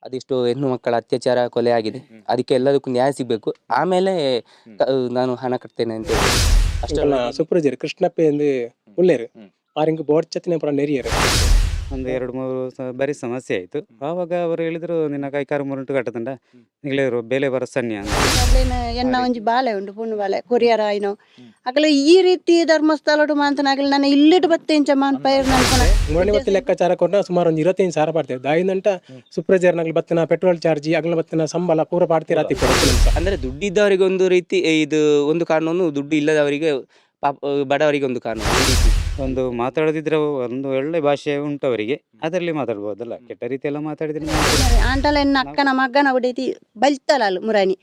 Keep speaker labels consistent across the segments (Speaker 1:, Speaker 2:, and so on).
Speaker 1: ಅದೆಷ್ಟೋ ಹೆಣ್ಣು ಮಕ್ಕಳ ಅತ್ಯಾಚಾರ ಕೊಲೆ ಆಗಿದೆ. ಅದಕ್ಕೆ ಎಲ್ಲದಕ್ಕೂ ನ್ಯಾಯ ಸಿಗಬೇಕು, ಆಮೇಲೆ ನಾನು ಹಣ ಕಟ್ತೇನೆ ಅಂತ ಹೇಳಿ ಅಷ್ಟೇ.
Speaker 2: ಸುಪ್ರಜರ್ ಕೃಷ್ಣಪ್ಪೆ ಎಂದು ಉಳ್ಳೇರು ಆರಿಂಗ್ ಬೋರ್ಚತ್ತಿನ ಪುರ ನೆರಿಯರು.
Speaker 3: ಒಂದು ಎರಡು ಮೂರು ಬಾರಿ ಸಮಸ್ಯೆ ಆಯಿತು. ಆವಾಗ ಅವರು ಹೇಳಿದರು, ನಿನ್ನ ಕೈಕಾರು ಮುರುಂಟು ಕಟ್ಟದಂಡ ನಿಗಳೇರು ಬೇಲೆ ಬರ ಸನ್ಯ ಅಂತ.
Speaker 4: ಅಲ್ಲೇನ ಎನ್ನ ಒಂಜಿ ಬಾಲೆ ಉಂಡು, ಪುಣ್ಣು ಬಾಲೆ ಕೊರಿಯರ್ ಆಯ್ನೋ ಅಗಲ ಈ ರೀತಿ ಧರ್ಮಸ್ಥಳಡು ಮಾಂತನ ಅಗಲ ನನ್ನ ಇಲ್ಲಿಟ್ಟು ಬತ್ತೇಂಚ ಮಾನ್ ಪೈರ್ ನನ್ಪನ.
Speaker 2: ಮೂರನೇ ಬತ್ತಿ ಲೆಕ್ಕಾಚಾರ ಕೊಟ್ಟ ಸುಮಾರು ಒಂದು 25,000 ಪಾಡ್ತೇವೆ. ದಾಯಿನಂಟ ಸುಪ್ರಜರ್ ನಗಲು ಬತ್ತಿನ ಪೆಟ್ರೋಲ್ ಚಾರ್ಜ್, ಅಗಲ ಬತ್ತಿನ ಸಂಬಳ ಪೂರ ಪಾಡ್ತೀರ.
Speaker 1: ಅಂದ್ರೆ ದುಡ್ಡಿದ್ದವರಿಗೆ ಒಂದು ರೀತಿ ಇದು ಒಂದು ಕಾನೂನು, ದುಡ್ಡು ಇಲ್ಲದವರಿಗೆ ಪಾಪ ಬಡವರಿಗೆ ಒಂದು ಕಾನೂನು ಈ ರೀತಿ.
Speaker 3: ಒಂದು ಮಾತಾಡದಿದ್ರೆ ಒಂದು ಒಳ್ಳೆ ಭಾಷೆ ಉಂಟು ಅವರಿಗೆ, ಅದರಲ್ಲಿ ಮಾತಾಡ್ಬೋದಲ್ಲ. ಕೆಟ್ಟ ರೀತಿಯೆಲ್ಲ ಮಾತಾಡಿದ್ರೆ
Speaker 4: ಆಂಟಲ ಎನ್ನ ಅಕ್ಕನ ಮಗ್ಗನ ಉಡೇತಿ ಬಲ್ತಲ ಅಲ್ಲ ಮುರಾನಿ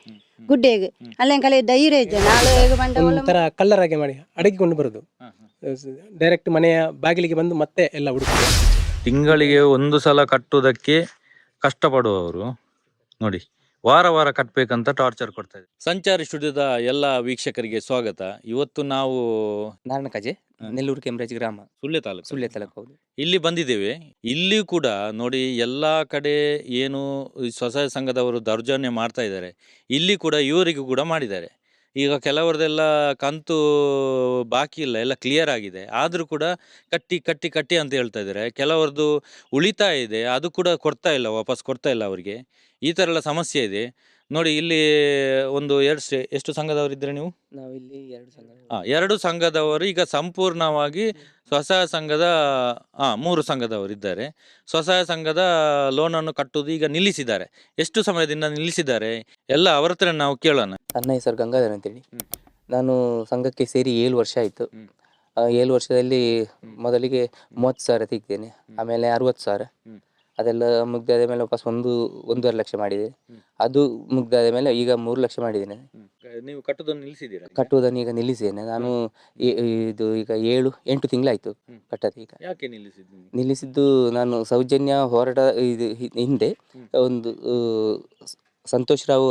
Speaker 4: ಗುಡ್ಡೆಗ್ ಅಲ್ಲೇನ್ ಕಲೆ ಧೈರ್ಯ ಇಜ್ಜೆ ನಾಳು ಹೇಗೆ ಬಂಡ.
Speaker 2: ಒಂಥರ ಕಲ್ಲರಾಗೆ ಮಾಡಿ ಅಡಗಿಕೊಂಡು ಬರೋದು, ಡೈರೆಕ್ಟ್ ಮನೆಯ ಬಾಗಿಲಿಗೆ ಬಂದು ಮತ್ತೆ ಎಲ್ಲ ಹುಡುಕುದು.
Speaker 5: ತಿಂಗಳಿಗೆ ಒಂದು ಸಲ ಕಟ್ಟುವುದಕ್ಕೆ ಕಷ್ಟಪಡುವವರು ನೋಡಿ, ವಾರ ವಾರ ಕಟ್ಟಬೇಕಂತ ಟಾರ್ಚರ್ ಕೊಡ್ತಾ ಇದ್ದಾರೆ. ಸಂಚಾರಿ ಸ್ಟುಡಿಯೋದ ಎಲ್ಲ ವೀಕ್ಷಕರಿಗೆ ಸ್ವಾಗತ. ಇವತ್ತು ನಾವು
Speaker 1: ನಾರಣಕಜೆ, ನೆಲ್ಲೂರು ಕೆಂಬ್ರೇಜ್ ಗ್ರಾಮ.
Speaker 5: ಸುಳ್ಯ ತಾಲೂಕು.
Speaker 1: ಸುಳ್ಯ ತಾಲೂಕು, ಹೌದು.
Speaker 5: ಇಲ್ಲಿ ಬಂದಿದ್ದೇವೆ. ಇಲ್ಲಿ ಕೂಡ ನೋಡಿ, ಎಲ್ಲ ಕಡೆ ಏನು ಈ ಸ್ವಸಹಾಯ ಸಂಘದವರು ದೌರ್ಜನ್ಯ ಮಾಡ್ತಾ ಇದ್ದಾರೆ, ಇಲ್ಲಿ ಕೂಡ ಇವರಿಗೂ ಕೂಡ ಮಾಡಿದ್ದಾರೆ. ಈಗ ಕೆಲವರದೆಲ್ಲ ಕಂತು ಬಾಕಿ ಇಲ್ಲ, ಎಲ್ಲ ಕ್ಲಿಯರ್ ಆಗಿದೆ. ಆದರೂ ಕೂಡ ಕಟ್ಟಿ ಕಟ್ಟಿ ಕಟ್ಟಿ ಅಂತ ಹೇಳ್ತಾ ಇದ್ದಾರೆ. ಕೆಲವರದ್ದು ಉಳಿತಾಯ ಇದೆ, ಅದು ಕೂಡ ಕೊಡ್ತಾ ಇಲ್ಲ, ವಾಪಸ್ ಕೊಡ್ತಾ ಇಲ್ಲ ಅವರಿಗೆ. ಈ ಥರ ಎಲ್ಲ ಸಮಸ್ಯೆ ಇದೆ. ನೋಡಿ, ಇಲ್ಲಿ ಒಂದು ಎರಡು ಎಷ್ಟು ಸಂಘದವರಿದ್ದರೆ ನೀವು?
Speaker 1: ನಾವಿಲ್ಲಿ ಎರಡು ಸಂಘ.
Speaker 5: ಎರಡು ಸಂಘದವರು ಈಗ ಸಂಪೂರ್ಣವಾಗಿ ಸ್ವಸಹಾಯ ಸಂಘದ, ಮೂರು ಸಂಘದವರು ಇದ್ದಾರೆ. ಸ್ವಸಹಾಯ ಸಂಘದ ಲೋನನ್ನು ಕಟ್ಟುವುದು ಈಗ ನಿಲ್ಲಿಸಿದ್ದಾರೆ. ಎಷ್ಟು ಸಮಯದಿಂದ ನಿಲ್ಲಿಸಿದ್ದಾರೆ, ಎಲ್ಲ ಅವರ ಹತ್ರ ನಾವು ಕೇಳೋಣ.
Speaker 1: ನನ್ನ ಹೆಸರು ಗಂಗಾಧರ್ ಅಂತೇಳಿ. ನಾನು ಸಂಘಕ್ಕೆ ಸೇರಿ 7 ವರ್ಷ ಆಯಿತು. 7 ವರ್ಷದಲ್ಲಿ ಮೊದಲಿಗೆ 30,000 ತೆಗ್ದೇನೆ, ಆಮೇಲೆ 60,000. ಅದೆಲ್ಲ ಮುಗ್ದಾದ ಮೇಲೆ ವಾಪಸ್ ಒಂದು 1.5 ಲಕ್ಷ ಮಾಡಿದೆ. ಅದು ಮುಗ್ದಾದ ಮೇಲೆ ಈಗ 3 ಲಕ್ಷ ಮಾಡಿದ್ದೇನೆ.
Speaker 5: ನೀವು ಕಟ್ಟುವುದನ್ನು ನಿಲ್ಲಿಸಿದ್ದೀರಾ?
Speaker 1: ಕಟ್ಟುವುದನ್ನು ಈಗ ನಿಲ್ಲಿಸಿದ್ದೇನೆ ನಾನು. ಇದು ಈಗ 7-8 ತಿಂಗಳಾಯಿತು ಕಟ್ಟದೆ ಈಗ.
Speaker 5: ಯಾಕೆ ನಿಲ್ಲಿಸಿದ್ದು?
Speaker 1: ನಿಲ್ಲಿಸಿದ್ದು ನಾನು ಸೌಜನ್ಯ ಹೋರಾಟ ಇದು ಹಿಂದೆ ಒಂದು ಸಂತೋಷ್ ರಾವ್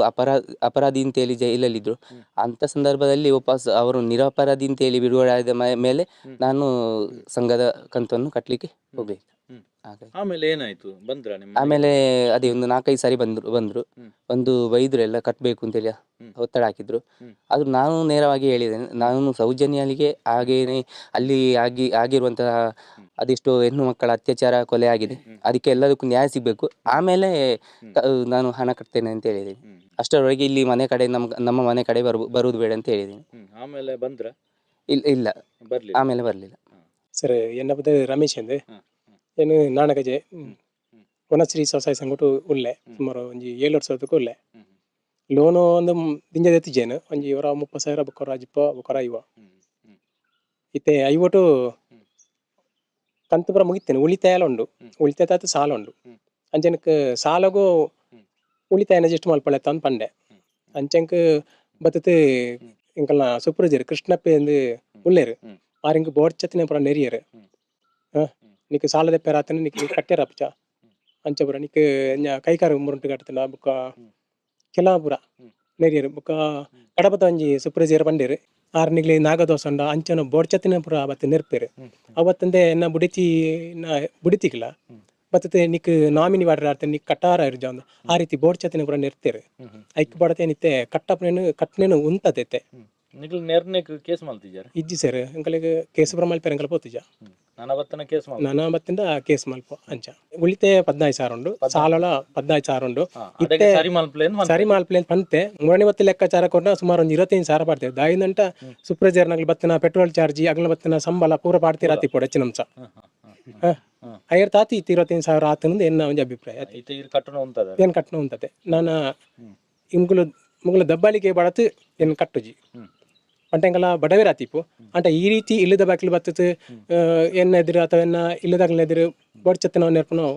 Speaker 1: ಅಪರಾಧಿ ಅಂತೇಳಿ ಜೈಲಲ್ಲಿದ್ದರು. ಅಂಥ ಸಂದರ್ಭದಲ್ಲಿ ವಾಪಸ್ ಅವರು ನಿರಪರಾಧಿ ಅಂತೇಳಿ ಬಿಡುಗಡೆ ಆದ ಮೇಲೆ ನಾನು ಸಂಘದ ಕಂತನ್ನು ಕಟ್ಟಲಿಕ್ಕೆ ಹೋಗಲಿಲ್ಲ. ಹಾಗಾಗಿ.
Speaker 5: ಆಮೇಲೆ ಏನಾಯ್ತು? ಬಂದ್ರ ನಿಮ್ಮ?
Speaker 1: ಆಮೇಲೆ ಅದೇ ಒಂದು ನಾಲ್ಕೈದು ಸಾರಿ ಬಂದರು ಬಂದರು. ಒಂದು ಬೈದರು, ಎಲ್ಲ ಕಟ್ಟಬೇಕು ಅಂತೇಳಿ ಒತ್ತಡ ಹಾಕಿದ್ರು. ಆದರೂ ನಾನು ನೇರವಾಗಿ ಹೇಳಿದ್ದೇನೆ, ನಾನು ಸೌಜನ್ಯನಿಗೆ ಹಾಗೇನೆ ಅಲ್ಲಿ ಆಗಿ ಆಗಿರುವಂತಹ ಅದೆಷ್ಟೋ ಹೆಣ್ಣು ಮಕ್ಕಳ ಅತ್ಯಾಚಾರ ಕೊಲೆ ಆಗಿದೆ, ಅದಕ್ಕೆ ಎಲ್ಲದಕ್ಕೂ ನ್ಯಾಯ ಸಿಗಬೇಕು, ಆಮೇಲೆ ನಾನು ಹಣ ಕಟ್ತೇನೆ ಅಂತ ಹೇಳಿದ್ದೀನಿ. ಅಷ್ಟರವರೆಗೆ ಇಲ್ಲಿ ಮನೆ ಕಡೆ ನಮ್ಮ ನಮ್ಮ ಮನೆ ಕಡೆ ಬರುವುದು ಬೇಡ ಅಂತ ಹೇಳಿದ್ದೀನಿ.
Speaker 5: ಆಮೇಲೆ ಬಂದ್ರ?
Speaker 1: ಇಲ್ಲ ಇಲ್ಲ.
Speaker 5: ಬರ್ಲಿ.
Speaker 1: ಆಮೇಲೆ ಬರಲಿಲ್ಲ.
Speaker 2: ಸರ್, ಎನ್ನ ಪದ ರಮೇಶ್ ಎಂದ್ ಏನು ನಾಣಗಜೆ ವನಶ್ರೀ ಸ್ವಸಹಾಯ ಸಂಘಟು ಉಲ್ಲೆ ಸುಮಾರು ಒಂಜಿ 7 ವರ್ಷದಕ್ಕೂ ಉಲ್ಲೆ. ಲೋನು ಒಂದು ದಿಂಜದ ಎತ್ತಿಜೇನು ಒಂಜಿ ಇವರ 30,000 ಬುಕ್ಕರ ಅಜಿಪ್ಪ ಬುಕ್ಕರ ಐವ ಇತ್ತೆ ಐವಟು ಕಂತು ಪೂರ ಮುಗಿತೇನೆ. ಉಳಿತಾಯ ಎಲ್ಲ ಉಂಡು, ಉಳಿತಾಯ ತಾತ ಸಾಲ ಉಂಡು. ಅಂಚನಕ್ ಸಾಲಗೂ ಉಳಿತಾಯನ ಜಸ್ಟ್ ಮಲ್ಪಳೆ ತಂದು ಪಂಡೆ. ಅಂಚಂಕ್ ಬತ್ತತೆ ಎಂಕಲ್ನ ಸುಪ್ರಜರ್ ಕೃಷ್ಣಪ್ಪೆ ಎಂದು ಉಳ್ಳೇರು ಆರಿಂಗ್ ಬೋರ್ಚತ್ತಿನ ಪುರ ನೆರಿಯರು. ನಿಕ್ ಸಾಲದ ಪೆರಾತನ ನಿಕ್ ಕಟ್ಟೆರ ಅಪ್ಚ ಅಂಚ ಪುರ ನಿಕ್ ಕೈಕಾರು ಮುರುಂಟು ಕಟ್ಟತನ ಬುಕ್ಕ ಕೆಲ ಪುರ ನೆರಿಯರು. ಬುಕ್ಕ ಕಡಪತ ಒಂಜಿ ಸುಪ್ರಜರ್ ಪಂಡೇರು ಆರ್ ನಿಗ್ಲಿ ನಾಗದೋಸ ಉಂಡ ಅಂಚನ ಬೋರ್ಚತ್ತಿನ ಪುರ ಬತ್ತ ನೆರ್ಪೇರು. ಅವತ್ತಂದೆ ಎನ್ನ ಬುಡಿತಿ ಬುಡಿತಿಗಿಲ್ಲ ಬತ್ತತೆ ನಿಕ್ ನಾಮಿನಿ ವಾಡ್ರ ಆಡ್ತೇನೆ, ನಿಕ್ ಕಟ್ಟಾರ ಇರ್ಜ ಆ ರೀತಿ ಬೋರ್ಚತ್ತಿನ ಪುರ ನೆರ್ತೇರು. ಐಕ್ ಬಡತೆ ನಿತ್ತೆ ಕಟ್ಟಪ್ಪನೇನು ಕಟ್ನೇನು ಉಂತತೈತೆ.
Speaker 5: ನಿಗ್ಲು ನೇರ್ನೇಕ್ ಕೇಸ್ ಮಲ್ತಿದ್ದಾರೆ?
Speaker 2: ಇಜ್ಜಿ ಸರ್, ಎಂಕಲಿಗೆ ಕೇಸ್ ಪುರ ಮಲ್ಪೆರ್ ಎಂಕಲ್ ಪೋತಿಜ.
Speaker 5: ನಾನು ಅವತ್ತನ ಕೇಸ್
Speaker 2: ನಾನಾ ಬತ್ತಿಂದ ಕೇಸ್ ಮಲ್ಪ ಅಂಚ. ಉಳಿತೆ 15,000 ಉಂಡು, ಸಾಲೊಳ 15,000 ಉಂಡು. ಇತ್ತೆ
Speaker 5: ಸರಿ ಮಲ್ಪ್ಲೇನ್.
Speaker 2: ಸರಿ ಮಲ್ಪ್ಲೇನ್ ಪಂತೆ. ಮೂರನೇ ಬತ್ತಿ ಲೆಕ್ಕಾಚಾರ ಕೊಟ್ಟ ಸುಮಾರು ಒಂದು 25,000 ಪಾಡ್ತೇವೆ. ದಾಯಿನಂಟ ಸುಪ್ರಜರ್ ನಗಲು ಬತ್ತಿನ ಪೆಟ್ರೋಲ್ ಚಾರ್ಜ್, ಅಗಲ ಬತ್ತಿನ ಸಂಬಳ ಪೂರ ಪಾಡ್ತೀರ ಅತಿ ಪೋಡು ಹೆಚ್ಚಿನ ಅಂಶ ಐಯರ್ ತಾತಿ ಇತ್ತು 25,000 ಆತನಂದು ಎನ್ನ ಒಂಜಿ ಅಭಿಪ್ರಾಯ.
Speaker 5: ಕಟ್ಟಣ ಉಂತದ.
Speaker 2: ಏನ್ ಕಟ್ಟಣ ಉಂತತೆ. ನಾನು ಇಂಗುಲು ಮುಗುಲ ದಬ್ಬಾಳಿಕೆ ಬಡತು ಏನ್ ಕಟ್ಟುಜಿ ಪಂಟೆಂಗಲ ಬಡವೇರ ಆತಿಪ್ಪು ಅಂಟ ಈ ರೀತಿ ಇಲ್ಲದ ಬಾಕಿಲು ಬತ್ತತ್ತು ಎನ್ನ ಎದುರು ಅಥವಾ ಎನ್ನ ಇಲ್ಲದಾಗಲ ಎದುರು ಬಡ್ಚತ್ತೆ ನಾವು ನೆರ್ಪು ನಾವು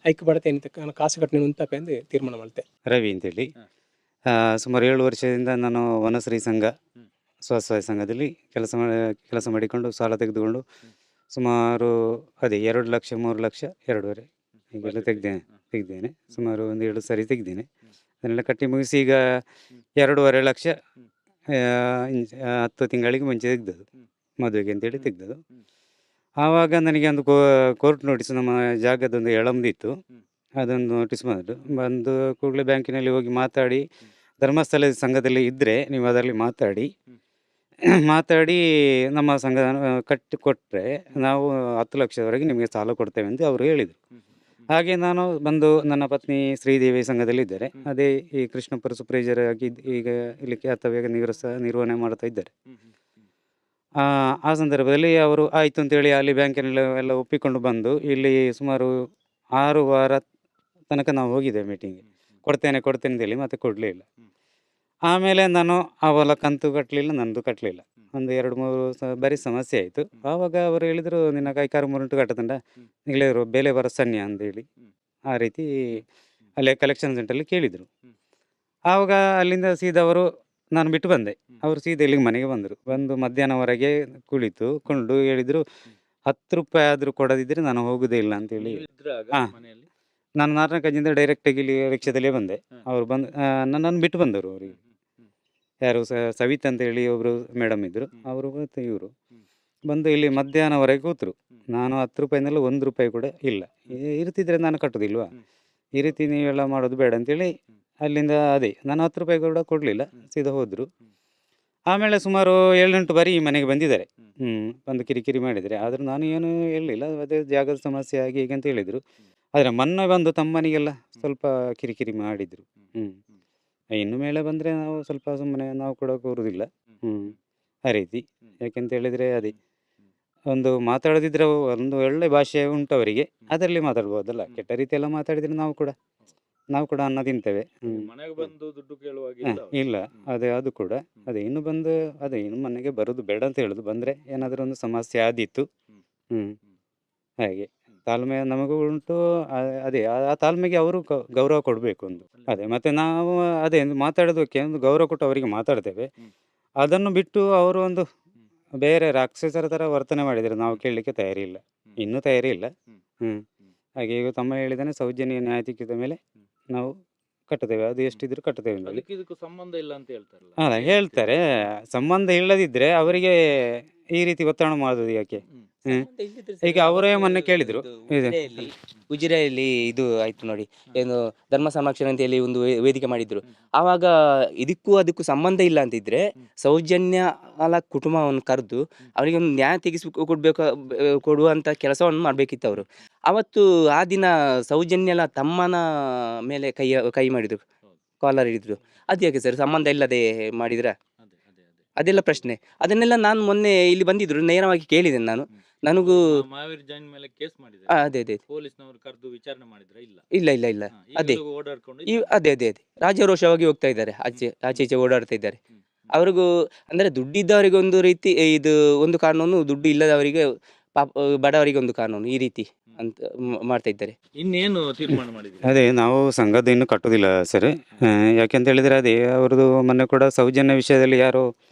Speaker 2: ಐಕ್ ಬಡತೆ ಏನಿತ್ತು ನಾನು ಕಾಸು ಕಟ್ಟನೆ ಉಂತಪೆ ಎಂದು ತೀರ್ಮಾನ ಮಾಡ್ತೆ.
Speaker 3: ರವಿ ಅಂತೇಳಿ. ಸುಮಾರು 7 ವರ್ಷದಿಂದ ನಾನು ವನಶ್ರೀ ಸಂಘ ಸ್ವಸಹಾಯ ಸಂಘದಲ್ಲಿ ಕೆಲಸ ಮಾಡಿಕೊಂಡು ಸಾಲ ತೆಗೆದುಕೊಂಡು ಸುಮಾರು ಅದೇ 2 ಲಕ್ಷ, 3 ಲಕ್ಷ, ಎರಡೂವರೆ ಹೀಗೆಲ್ಲ ತೆಗ್ದೇನೆ ತೆಗ್ದೇನೆ. ಸುಮಾರು ಒಂದು 7 ಸರಿ ತೆಗ್ದೇನೆ. ಅದನ್ನೆಲ್ಲ ಕಟ್ಟಿ ಮುಗಿಸಿ ಈಗ 2.5 ಲಕ್ಷ 10 ತಿಂಗಳಿಗೆ ಮುಂಚೆ ತೆಗ್ದದ್ದು, ಮದುವೆಗೆ ಅಂತೇಳಿ ತೆಗ್ದದ್ದು. ಆವಾಗ ನನಗೆ ಒಂದು ಕೋರ್ಟ್ ನೋಟಿಸ್, ನಮ್ಮ ಜಾಗದೊಂದು ಎಳಂದಿತ್ತು. ಅದೊಂದು ನೋಟಿಸ್ ಬಂದರು. ಬಂದು ಕೂಡಲೇ ಬ್ಯಾಂಕಿನಲ್ಲಿ ಹೋಗಿ ಮಾತಾಡಿ, ಧರ್ಮಸ್ಥಳ ಸಂಘದಲ್ಲಿ ಇದ್ದರೆ ನೀವು ಅದರಲ್ಲಿ ಮಾತಾಡಿ ಮಾತಾಡಿ ನಮ್ಮ ಸಂಘ ಕಟ್ಟಿ ಕೊಟ್ಟರೆ ನಾವು 10 ಲಕ್ಷದವರೆಗೆ ನಿಮಗೆ ಸಾಲ ಕೊಡ್ತೇವೆ ಅಂತ ಅವರು ಹೇಳಿದರು. ಹಾಗೆ ನಾನು ಬಂದು, ನನ್ನ ಪತ್ನಿ ಶ್ರೀದೇವಿ ಸಂಘದಲ್ಲಿ ಇದ್ದಾರೆ. ಅದೇ ಈ ಕೃಷ್ಣಪುರ ಸುಪ್ರೇಜರ್ ಆಗಿ ಈಗ ಇಲ್ಲಿ ಕರ್ತವ್ಯ ನಿರ್ವಹಣೆ ಮಾಡ್ತಾ ಇದ್ದಾರೆ. ಆ ಆ ಸಂದರ್ಭದಲ್ಲಿ ಅವರು ಆಯಿತು ಅಂತೇಳಿ ಅಲ್ಲಿ ಬ್ಯಾಂಕಿನಲ್ಲಿ ಎಲ್ಲ ಒಪ್ಪಿಕೊಂಡು ಬಂದು ಇಲ್ಲಿ ಸುಮಾರು 6 ವಾರ ತನಕ ನಾವು ಹೋಗಿದ್ದೇವೆ ಮೀಟಿಂಗ್ಗೆ. ಕೊಡ್ತೇನೆ ಕೊಡ್ತೇನೆ ಅಂತೇಳಿ ಮತ್ತೆ ಕೊಡಲೇ ಇಲ್ಲ. ಆಮೇಲೆ ನಾನು ಅವಲ ಕಂತು ಕಟ್ಟಲಿಲ್ಲ, ನಂದು ಕಟ್ಟಲಿಲ್ಲ. ಒಂದು 2-3 ಬಾರಿ ಸಮಸ್ಯೆ ಆಯಿತು. ಆವಾಗ ಅವರು ಹೇಳಿದರು, ನಿನ್ನ ಕೈಕಾರು ಮುರುಂಟು ಕಟ್ಟದಂಡ ನಿಗಲೇರು ಬೇಲೆ ಬರ ಸನ್ಯ ಅಂತೇಳಿ ಆ ರೀತಿ ಅಲ್ಲೇ ಕಲೆಕ್ಷನ್ ಸೆಂಟ್ರಲ್ಲಿ ಕೇಳಿದರು. ಆವಾಗ ಅಲ್ಲಿಂದ ಸೀದಾ ಅವರು, ನಾನು ಬಿಟ್ಟು ಬಂದೆ, ಅವರು ಸೀದಾ ಇಲ್ಲಿಗೆ ಮನೆಗೆ ಬಂದರು. ಬಂದು ಮಧ್ಯಾಹ್ನವರೆಗೆ ಕುಳಿತು ಕೊಂಡು ಹೇಳಿದರು, 10 ರೂಪಾಯಿ ಆದರೂ ಕೊಡದಿದ್ದರೆ ನಾನು ಹೋಗುವುದೇ ಇಲ್ಲ ಅಂತೇಳಿ. ಹಾ.
Speaker 5: ಮನೆಯಲ್ಲಿ
Speaker 3: ನಾನು ನಾರ್ನಕಜ್ಜಿಂದ ಡೈರೆಕ್ಟಾಗಿ ಇಲ್ಲಿ ರಿಕ್ಷಾದಲ್ಲೇ ಬಂದೆ. ಅವರು ಬಂದು ನನ್ನನ್ನು ಬಿಟ್ಟು ಬಂದರು. ಅವರಿಗೆ ಯಾರು ಸವಿತಾ ಅಂತ ಹೇಳಿ ಒಬ್ಬರು ಮೇಡಮ್ ಇದ್ದರು, ಅವರು ಮತ್ತು ಇವರು ಬಂದು ಇಲ್ಲಿ ಮಧ್ಯಾಹ್ನವರೆಗೆ ಕೂತರು. ನಾನು 10 ರೂಪಾಯಿನಲ್ಲಿ 1 ರೂಪಾಯಿ ಕೂಡ ಇಲ್ಲ, ಇರ್ತಿದ್ರೆ ನಾನು ಕಟ್ಟೋದಿಲ್ವಾ, ಈ ರೀತಿ ನೀವೆಲ್ಲ ಮಾಡೋದು ಬೇಡ ಅಂತೇಳಿ ಅಲ್ಲಿಂದ ಅದೇ ನಾನು 10 ರೂಪಾಯಿ ಕೂಡ ಕೊಡಲಿಲ್ಲ, ಸೀದಾ ಹೋದರು. ಆಮೇಲೆ ಸುಮಾರು 7-8 ಬಾರಿ ಈ ಮನೆಗೆ ಬಂದಿದ್ದಾರೆ. ಬಂದು ಕಿರಿಕಿರಿ ಮಾಡಿದರೆ, ಆದರೂ ನಾನು ಏನೂ ಹೇಳಲಿಲ್ಲ. ಅದೇ ಜಾಗದ ಸಮಸ್ಯೆ ಆಗಿ ಹೀಗೆ ಅಂತ ಹೇಳಿದರು. ಆದರೆ ಮೊನ್ನೆ ಬಂದು ತಮ್ಮನಿಗೆಲ್ಲ ಸ್ವಲ್ಪ ಕಿರಿಕಿರಿ ಮಾಡಿದರು. ಇನ್ನು ಮೇಲೆ ಬಂದರೆ ನಾವು ಸ್ವಲ್ಪ ಸುಮ್ಮನೆ ನಾವು ಕೂಡ ಕೂರುವುದಿಲ್ಲ. ಆ ರೀತಿ. ಯಾಕೆಂತ ಹೇಳಿದರೆ ಅದೇ ಒಂದು ಮಾತಾಡದಿದ್ದರೆ ಒಂದು ಒಳ್ಳೆ ಭಾಷೆ ಉಂಟು ಅವರಿಗೆ, ಅದರಲ್ಲಿ ಮಾತಾಡ್ಬೋದಲ್ಲ. ಕೆಟ್ಟ ರೀತಿಯೆಲ್ಲ ಮಾತಾಡಿದರೆ ನಾವು ಕೂಡ ಅನ್ನ ತಿಂತೇವೆ.
Speaker 5: ಮನೆಗೆ ಬಂದು ದುಡ್ಡು ಕೇಳುವಾಗ
Speaker 3: ಇಲ್ಲ, ಅದೇ ಅದು ಕೂಡ ಅದೇ ಇನ್ನು ಬಂದು ಅದೇ ಇನ್ನು ಮನೆಗೆ ಬರೋದು ಬೇಡ ಅಂತ ಹೇಳುದು. ಬಂದರೆ ಏನಾದರೂ ಒಂದು ಸಮಸ್ಯೆ ಆದೀತು. ಹಾಗೆ ತಾಳ್ಮೆ ನಮಗೂ ಉಂಟು. ಅದೇ ಆ ತಾಳ್ಮೆಗೆ ಅವರು ಗೌರವ ಕೊಡಬೇಕು ಒಂದು. ಅದೇ ಮತ್ತೆ ನಾವು ಅದೇ ಒಂದು ಮಾತಾಡೋದಕ್ಕೆ ಒಂದು ಗೌರವ ಕೊಟ್ಟು ಅವರಿಗೆ ಮಾತಾಡ್ತೇವೆ. ಅದನ್ನು ಬಿಟ್ಟು ಅವರು ಒಂದು ಬೇರೆ ರಾಕ್ಷಸರ ಥರ ವರ್ತನೆ ಮಾಡಿದರೆ ನಾವು ಕೇಳಲಿಕ್ಕೆ ತಯಾರಿಲ್ಲ, ಇನ್ನೂ ತಯಾರಿಲ್ಲ. ಹಾಗೆ ಈಗ ತಮ್ಮ ಹೇಳಿದಾನೆ, ಸೌಜನ್ಯ ನ್ಯಾಯ ಸಿಕ್ಕಿದ ಮೇಲೆ ನಾವು ಕಟ್ಟುತ್ತೇವೆ, ಅದು ಎಷ್ಟಿದ್ರು ಕಟ್ಟುತ್ತೇವೆ ಅಂತೇಳಿ.
Speaker 5: ಅದಕ್ಕೆ ಇದಕ್ಕೂ ಸಂಬಂಧ ಇಲ್ಲ ಅಂತ ಹೇಳ್ತಾರಲ್ಲ.
Speaker 3: ಅಲ್ಲ ಹೇಳ್ತಾರೆ, ಸಂಬಂಧ ಇಲ್ಲದಿದ್ರೆ ಅವರಿಗೆ ಈ ರೀತಿ ಒತ್ತಡ ಮಾಡೋದು ಯಾಕೆ? ಈಗ ಅವರೇ ಮೊನ್ನೆ ಕೇಳಿದ್ರು.
Speaker 1: ಇದು ಉಜಿರೆಯಲ್ಲಿ ಇದು ಆಯ್ತು ನೋಡಿ, ಏನು ಧರ್ಮ ಸಂರಕ್ಷಣೆ ಅಂತ ಹೇಳಿ ಒಂದು ವೇದಿಕೆ ಮಾಡಿದ್ರು. ಆವಾಗ ಇದಕ್ಕೂ ಅದಕ್ಕೂ ಸಂಬಂಧ ಇಲ್ಲ ಅಂತಿದ್ರೆ ಸೌಜನ್ಯ ಅಲ ಕುಟುಂಬವನ್ನು ಕರೆದು ಅವರಿಗೆ ಒಂದು ನ್ಯಾಯ ತೆಗಿಸಿ ಕೊಡ್ಬೇಕು, ಕೊಡುವಂತ ಕೆಲಸವನ್ನು ಮಾಡ್ಬೇಕಿತ್ತು ಅವರು. ಅವತ್ತು ಆ ದಿನ ಸೌಜನ್ಯಲ ತಮ್ಮನ ಮೇಲೆ ಕೈ ಮಾಡಿದ್ರು, ಕಾಲರ್ ಹಿಡಿದ್ರು. ಅದು ಯಾಕೆ ಸರ್ ಸಂಬಂಧ ಇಲ್ಲದೆ ಮಾಡಿದ್ರ? ಅದೆಲ್ಲ ಪ್ರಶ್ನೆ. ಅದನ್ನೆಲ್ಲ ನಾನು ಮೊನ್ನೆ ಇಲ್ಲಿ ಬಂದಿದ್ರು, ನೇರವಾಗಿ ಕೇಳಿದ್ದೇನೆ ನಾನು. ನನಗೂ
Speaker 5: ಮಹಾವೀರ್ ಜೈನ್ ಮೇಲೆ ಕೇಸ್ ಮಾಡಿದ್ದಾರೆ.
Speaker 1: ಅದೇ ಅದೇ
Speaker 5: ಪೊಲೀಸ್ನವರು ಕರೆದು ವಿಚಾರಣೆ ಮಾಡಿದ್ರ? ಇಲ್ಲ
Speaker 1: ಇಲ್ಲ ಇಲ್ಲ ಇಲ್ಲ. ಅದೇ.
Speaker 5: ಈಗಲೂ ಓಡಾಡ್ಕೊಂಡು
Speaker 1: ಈ ಅದೇ ಅದೇ ಅದೇ ರಾಜಾರೋಷವಾಗಿ ಹೋಗ್ತಾ ಇದ್ದಾರೆ, ಆಚೆ ಆಚೆ ಈಚೆ ಓಡಾಡ್ತಾ ಇದ್ದಾರೆ. ಅವ್ರಿಗೂ ಅಂದ್ರೆ ದುಡ್ಡಿದ್ದವರಿಗೆ ಒಂದು ರೀತಿ ಇದು ಒಂದು ಕಾನೂನು, ದುಡ್ಡು ಇಲ್ಲದವರಿಗೆ ಪಾಪ ಬಡವರಿಗೆ ಒಂದು ಕಾನೂನು, ಈ ರೀತಿ ಅಂತ ಮಾಡ್ತಾ ಇದ್ದಾರೆ.
Speaker 5: ಇನ್ನೇನು ತೀರ್ಮಾನ ಮಾಡಿದ್ರಿ?
Speaker 3: ಅದೇ ನಾವು ಸಂಘದ ಇನ್ನು ಕಟ್ಟುದಿಲ್ಲ ಸರ್. ಯಾಕೆಂತ ಹೇಳಿದ್ರೆ ಅದೇ ಅವ್ರದ್ದು ಮೊನ್ನೆ ಕೂಡ ಸೌಜನ್ಯ ವಿಷಯದಲ್ಲಿ ಯಾರೋ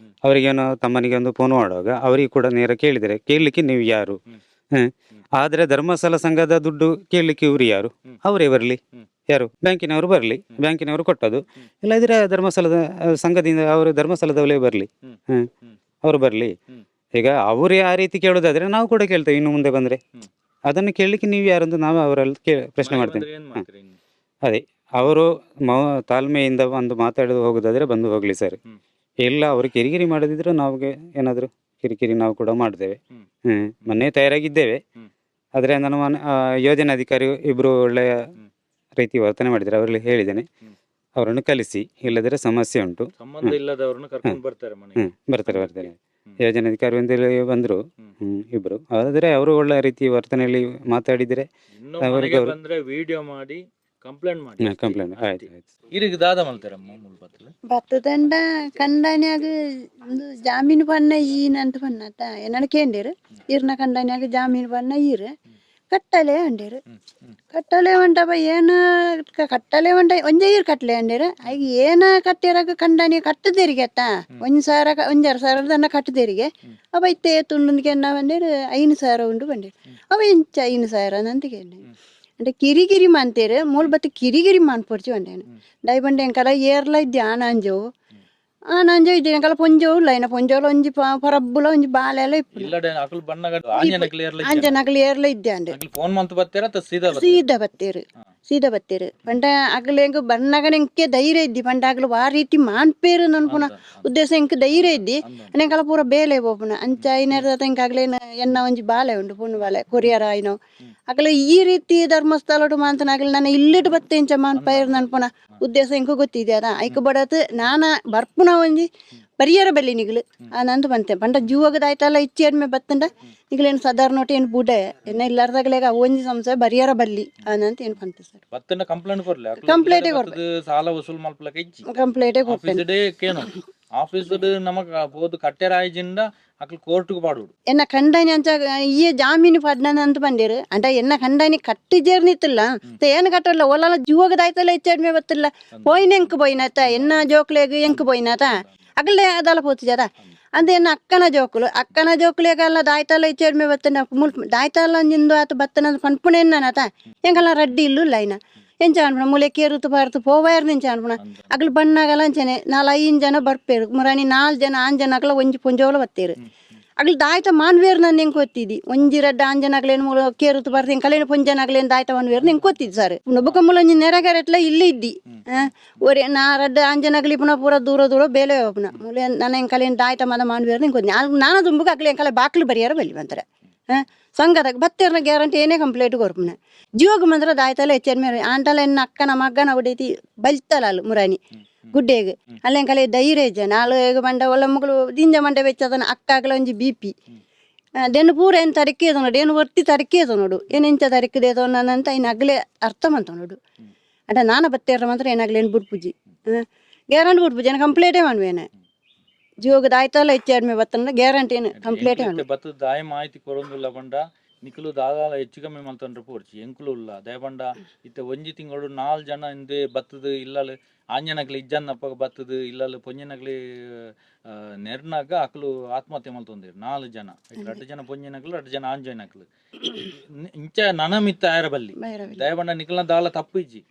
Speaker 3: ಅವರಿಗೇನೋ ತಮ್ಮನಿಗೆ ಒಂದು ಫೋನ್ ಮಾಡುವಾಗ ಅವರಿಗೆ ಕೂಡ ನೇರ ಕೇಳಿದರೆ, ಕೇಳಲಿಕ್ಕೆ ನೀವು ಯಾರು? ಆದರೆ ಧರ್ಮಸ್ಥಳ ಸಂಘದ ದುಡ್ಡು ಕೇಳಲಿಕ್ಕೆ ಇವರು ಯಾರು? ಅವರೇ ಬರಲಿ, ಯಾರು ಬ್ಯಾಂಕಿನವರು ಬರಲಿ, ಬ್ಯಾಂಕಿನವರು ಕೊಟ್ಟದ್ದು. ಇಲ್ಲದಿದ್ರೆ ಧರ್ಮಸ್ಥಳದ ಸಂಘದಿಂದ ಅವರು ಧರ್ಮಸ್ಥಳದವರೇ ಬರಲಿ, ಅವರು ಬರಲಿ. ಈಗ ಅವರು ಆ ರೀತಿ ಕೇಳೋದಾದ್ರೆ ನಾವು ಕೂಡ ಕೇಳ್ತೇವೆ ಇನ್ನು ಮುಂದೆ ಬಂದರೆ. ಅದನ್ನು ಕೇಳಲಿಕ್ಕೆ ನೀವು ಯಾರು ಅಂತ ನಾವು ಅವರಲ್ಲಿ ಪ್ರಶ್ನೆ ಮಾಡ್ತೇವೆ.
Speaker 5: ಏನ್ ಮಾಡ್ತೀರಿ ಇನ್ನು?
Speaker 3: ಅದೇ ಅವರು ತಾಳ್ಮೆಯಿಂದ ಬಂದು ಮಾತಾಡೋದು ಹೋಗೋದಾದ್ರೆ ಬಂದು ಹೋಗಲಿ ಸರ್. ಇಲ್ಲ ಅವರು ಕಿರಿಕಿರಿ ಮಾಡದಿದ್ರೆ ನಾವು ಏನಾದರೂ ಕಿರಿಕಿರಿ ನಾವು ಕೂಡ ಮಾಡ್ತೇವೆ. ಮೊನ್ನೆ ತಯಾರಾಗಿದ್ದೇವೆ. ಆದರೆ ನನ್ನ ಯೋಜನಾಧಿಕಾರಿ ಇಬ್ಬರು ಒಳ್ಳೆಯ ರೀತಿ ವರ್ತನೆ ಮಾಡಿದ್ದಾರೆ, ಅವರಲ್ಲಿ ಹೇಳಿದ್ದೇನೆ ಅವರನ್ನು ಕಲಿಸಿ, ಇಲ್ಲದ್ರೆ ಸಮಸ್ಯೆ ಉಂಟು.
Speaker 5: ಸಂಬಂಧ ಇಲ್ಲದವರನ್ನು ಕರ್ಕೊಂಡು ಬರ್ತಾರೆ ಮನೆಗೆ.
Speaker 3: ಬರ್ತಾರೆ ಬರ್ತಾರೆ ಯೋಜನಾಧಿಕಾರಿ ಅಂತೇಳಿ ಬಂದರು ಇಬ್ಬರು. ಆದರೆ ಅವರು ಒಳ್ಳೆ ರೀತಿ ವರ್ತನೆಯಲ್ಲಿ ಮಾತಾಡಿದರೆ
Speaker 5: ಇನ್ನು
Speaker 3: ಅವ್ರಿಗೆ
Speaker 5: ಮನೆಗೆ
Speaker 3: ಅವ್ರು-
Speaker 5: ಬಂದ್ರೆ ವಿಡಿಯೋ ಮಾಡಿ ಕಂಪ್ಲೇಂಟ್ ಮಾಡಿ.
Speaker 3: ಕಂಪ್ಲೇಂಟ್ ಆಯ್ತು ಆಯ್ತು.
Speaker 5: ಇರಿಗೆ ದಾದ ಮಲ್ತಾರಮ್ಮ ಮೂಲ ಬತ್ತಲ
Speaker 4: ಬತ್ತದಂಡ ಕಂಡನ್ಯಾಗ ಒಂದು ಜಾಮೀನು ಬಣ್ಣ ಈನಂತ ಬಣ್ಣತ ಎನ್ನಡ ಕೇಂದಿರು ಇರ್ನ ಕಂಡನ್ಯಾಗ ಜಾಮೀನು ಬಣ್ಣ ಈರು ಕಟ್ಟಲೆ ಅಂಡೇರು ಕಟ್ಟಲೆ ಉಂಟಪ್ಪ ಏನು ಕಟ್ಟಲೆ ಉಂಟ ಒಂಜೆ ಈರು ಕಟ್ಟಲೆ ಅಂಡೇರು ಐಗ ಏನ ಕಟ್ಟಿರಾಗ ಕಂಡನಿ ಕಟ್ಟದೇರಿಗೆ ಅತ್ತ ಒಂಜಿ ಸಾವಿರ ಒಂಜಾರು ಸಾವಿರ ದನ್ನ ಕಟ್ಟದೇರಿಗೆ ಅವ ಇತ್ತೆ ತುಂಡು ಕೆನ್ನ ಬಂಡೇರು 5,000 ಉಂಡು ಬಂಡೇರು ಅವ ಇಂಚ 5,000 ಅಂತ ಕೇಂದ್ರ అంటే ಕಿರಿಕಿರಿ ಮಂತೇರು ಮೂಲ ಬತ್ತು ಕಿರಿಕಿರಿ ಮನ್ಪೊಡ್ಚಿ వండాను ಡೈಬಂಡೆ ಎಂಕಲ ಏರ್ಲ ಇದ್ದೆ ಆನಾಂಜವು ಆನಾಂಜವು ಇದ್ದೆ ಎಂಕಲ ಪೊಂಜೋವು ಇಲ್ಲ ಇನ್ನ ಪೊಂಜೋಲ ಒಂಜಿ ಪರಬ್ಬುಲ ಒಂಜಿ ಬಾಲೆಲ್ಲ ಇಪ್ಪು
Speaker 5: ಇಲ್ಲಡೆ ಅಕಲ್ ಬಣ್ಣಗ ಆಂಜನಕ್ಲು ಏರ್ಲ
Speaker 4: ಅಂಜನಕಲ್ ಏರ್ಲ ಇದ್ದೆ ಅಂಡೆ
Speaker 5: ಅಕಲ್ ಫೋನ್ ಮಂತ್ ಬತ್ತೇರ ಅತ್ತ ಸೀದಾ ಬತ್ತೇರಾ?
Speaker 4: ಸೀದಾ ಬತ್ತೇರು. ಸೀದಾ ಬತ್ತೀರು. ಪಂಡ ಅಗಲ ಎಂಕ್ ಬನ್ನಗ ಎಂಕೆ ಧೈರ್ಯ ಇದ್ದಿ, ಪಂಡ ಅಗಲು ವಾ ರೀತಿ ಮಾನ್ಪೇರು ನನ್ಪುನ ಉದ್ದೇಶ ಎಂಕ್ ಧೈರ್ಯ ಇದ್ದಿ. ಎಂಕಲ ಪೂರ ಬೇಲೆ ಪೋಪುನ ಅಂಚ ಐನರ್ದ ಎಂಕ್ ಅಗಲೇನ ಎನ್ನ ಒಂಜಿ ಬಾಲೆ ಉಂಡು, ಪೊಣ್ಣು ಬಾಲೆ ಕೊರಿಯರ್ ಆಯ್ನೋ. ಅಗಲ ಈ ರೀತಿ ಧರ್ಮಸ್ಥಳಡು ಮಾಂತನ ಅಗಲ ನನ್ನ ಇಲ್ಲಿಟ್ಟು ಬತ್ತೆ ಇಂಚ ಮಾನ್ಪೈರ್ ನನ್ಪುನ ಉದ್ದೇಶ ಎಂಕು ಗೊತ್ತಿದೆ ಅದ. ಐಕ್ ಬಡತ್ ನಾನ ಬರ್ಪುನ ಒಂಜಿ ಪರಿಯರ ಬಲ್ಲಿ ನಿಗಲು ಆ ನಂದು ಬಂತೆ. ಪಂಡ ಜೀವಗದಾಯ್ತಲ್ಲ ಇಚ್ಚೆ ಎಡ್ಮೆ ಬತ್ತಂಡ ನಿಗಲೇನು ಸಾಧಾರಣ ಒಟ್ಟು ಏನು ಬುಡ ಎನ್ನ ಇಲ್ಲಾರ್ದಾಗಲೇಗ ಒಂಜಿ ಸಂಸ್ಥೆ ಬರಿಯರ ಬಲ್ಲಿ ಆನಂತ ಏನು ಪಂತೆ ಸರ್.
Speaker 5: ಬತ್ತಂಡ ಕಂಪ್ಲೇಂಟ್ ಕೊರ್ಲೆ.
Speaker 4: ಕಂಪ್ಲೇಂಟೇ.
Speaker 5: ಸಾಲ ವಸೂಲ್ ಮಲ್ಪಲಕ ಇಜ್ಜಿ.
Speaker 4: ಕಂಪ್ಲೇಂಟೇ ಕೊಡ್ತೇನೆ.
Speaker 5: ಆಫೀಸ್ ಡೇ ಕೇನು, ಆಫೀಸ್ ನಮಕ್ ಪೋದು ಕಟ್ಟೆರ ಆಯ್ಜಿಂದ ಅಕ್ಲು ಕೋರ್ಟ್ಗೆ ಪಾಡುಡು.
Speaker 4: ಎನ್ನ ಕಂಡನಿ ಅಂಚ ಈ ಜಾಮೀನು ಪಡ್ನನ ಅಂತ ಬಂದಿರು. ಅಂಡ ಎನ್ನ ಕಂಡನಿ ಕಟ್ಟಿ ಜೇರ್ನಿತ್ತಿಲ್ಲ, ಏನು ಕಟ್ಟಲ್ಲ ಒಲಲ ಜೀವಗದಾಯ್ತಲ್ಲ ಹೆಚ್ಚ ಬತ್ತಿಲ್ಲ ಪೋಯಿನ ಎಂಕ್ ಪೋಯಿನಾತ ಎನ್ನ ಜೋಕ್ಲೆಗ್ ಎಂಕ್ ಪೋಯಿನಾತ ಅಗಲೇ ಅದಲ್ಲ ಪೋತಿಜಾರ ಅಂದ. ಎನ್ನ ಅಕ್ಕನ ಜೋಕುಲು, ಅಕ್ಕನ ಜೋಕುಲೆಗಲ್ಲ ದಾಯ್ತಲ್ಲ ಹೆಚ್ಚ ಬತ್ತನ ಮುಲ್ ದಾಯ್ತಲ್ಲ ನಿಂದು ಆತ ಬತ್ತನ ಪನ್ಪುಣ ಎನ್ನನಾತ. ಎಂಕಲ್ಲ ರಡ್ಡಿ ಇಲ್ಲು ಲೈನ ಎಂಚ ಅನ್ಪುಣ ಮೂಲೆ ಕೇರುತು ಬಾರ್ತು ಪೋವಾಯರ್ ನಿಂಚ ಅನ್ಪುಣ. ಅಗಲು ಬಣ್ಣಗಲ ಅಂಚನೆ ನಾಲ್ ಐನ್ ಜನ ಬರ್ಪೇರು ಮುರಾಣಿ, ನಾಲ್ ಜನ ಆಂಜನಗಲ ಒಂಜಿ ಪೊಂಜೋಲ ಬತ್ತೇರು. ಅಗಲು ದಾಯ್ತ ಮಾನ್ವೇರ್ ನನ್ನ ಹೆಂಗೆ ಗೊತ್ತಿದ್ದಿ. ಒಂಜಿ ರಡ್ಡ ಆಂಜನಗಲೇನು ಮೂಲ ಕೇರುತು ಬರ್ತೀನಿ ಕಲೇನು ಪೊಂಜನಗಲೇನು ದಾಯ್ತ ಮಾನ್ವೇರ್ ಹೆಂಗೆ ಗೊತ್ತಿದ್ದು ಸರ್. ಬೊಕ್ಕ ಮೂಲ ಒಂಜಿ ನೆರಗರೆಟ್ಲ ಇಲ್ಲಿ ಇದ್ದಿ ಒರೆ ನಾ ರಡ್ಡ ಆಂಜನಗಲಿ ಪುನಃ ಪೂರ ದೂರ ದೂರ ಬೇಲೆ ಹೋಪುನ ಮೂಲೆ. ನನ್ನ ಹೆಂಗೆ ಕಲೇನು ದಾಯ್ತ ಮಾದ ಮಾನ್ವೇರ್ ಹೆಂಗೆ ಗೊತ್ತಿ. ನಾನು ದುಂಬುಕ ಅಗಲು ಎಂಕಲೆ ಬಾಕ್ಲು ಬರಿಯಾರ ಬಲ್ಲಿ ಬಂತಾರೆ. ಸಂಘದ ಬತ್ತೇರ್ನ ಗ್ಯಾರಂಟಿ ಏನೇ ಕಂಪ್ಲೇಂಟ್ ಕೊರ್ಪುನ. ಜೀವಗ್ ಮಂದ್ರ ದಾಯ್ತಲ್ಲ ಹೆಚ್ಚಿನ ಮೇಲೆ ಆಂಟಲ ಎನ್ನ ಅಕ್ಕನ ಮಗ್ಗನ ಹೊಡೈತಿ ಬಲ್ತಲ ಅಲ್ಲು ಮುರಾನಿ ಗುಡ್ಡೆಗ್ ಅಲ್ಲೆಂ ಕಲೆ ಧೈರ್ಯ ಇಜ್ಜ ನಾಳು ಬಂಡ ಒಲ್ಲ ಮುಗುಳು ದಿಂಜ ಮಂಡೆ ಬೆಚ್ಚದನ. ಅಕ್ಕಾಗಲ ಒಂಜಿ ಬಿಪಿ ದೆನ್ನು ಪೂರ ಏನು ತರಿಕೆ ನೋಡು, ಏನು ಒರ್ತಿ ತರಿಕೆ ನೋಡು, ಏನು ಇಂಚ ತರಿಕದೆ ಅಂತ ಇನ್ನು ಅಗ್ಲೇ ಅರ್ಥ ಮಂತ ನೋಡು. ಅಂಟ ನಾನ ಬತ್ತೇರ ಮಾತ್ರ ಏನಾಗ್ಲೇನು ಬುಡ್ಪುಜಿ, ಗ್ಯಾರಂಟಿ ಬುಡ್ಪುಜಿ. ಏನು ಕಂಪ್ಲೇಂಟೇ ಮಾಡುವೇನೆ. ಜೀವಗ್ ದಾಯ್ತಲ್ಲ ಹೆಚ್ಚು ಬತ್ತಂಡ ಗ್ಯಾರಂಟಿ ಏನು ಕಂಪ್ಲೇಂಟೇ
Speaker 5: ಇತ್ತೆ ಬತ್ತದ ದಾಯ ಮಾಹಿತಿ ಕೊರೊಂದುಲ್ಲ ಪಂಡ ನಿಕುಲು ದಾದಾಲ ಹೆಚ್ಚು ಕಮ್ಮಿ ಮಲ್ತೊಂಡ್ರೆ ಪೋರ್ಚಿ ಎಂಕುಲು ಉಲ್ಲ. ದಯಪಂಡ ಇತ್ತೆ ಒಂಜಿ ತಿಂಗಳು ನಾಲ್ ಜನ ಇಂದೆ ಬತ್ತದ ಇಲ್ಲಲ್ ಆಂಜನಕ್ಲು ಇಜ್ಜನ್ನಪ್ಪಗ ಬತ್ತದ ಇಲ್ಲಲ್ ಪೊಂಜನಕ್ಲಿ ನೆರ್ನಾಗ ಅಕ್ಲು ಆತ್ಮಹತ್ಯೆ ಮಲ್ತೊಂದಿರು ನಾಲ್ ಜನ. ರಡ್ಡು ಜನ ಪೊಂಜನಕ್ಲು, ರಡ್ಡು ಜನ ಆಂಜನಕ್ಲು. ಇಂಚ ನನ ಮಿತ್ತ ಆಯರ ಬಲ್ಲಿ. ದಯಪಂಡ ನಿಕಲ್ನ ದಾಲ ತಪ್ಪು ಇಜ್ಜಿ,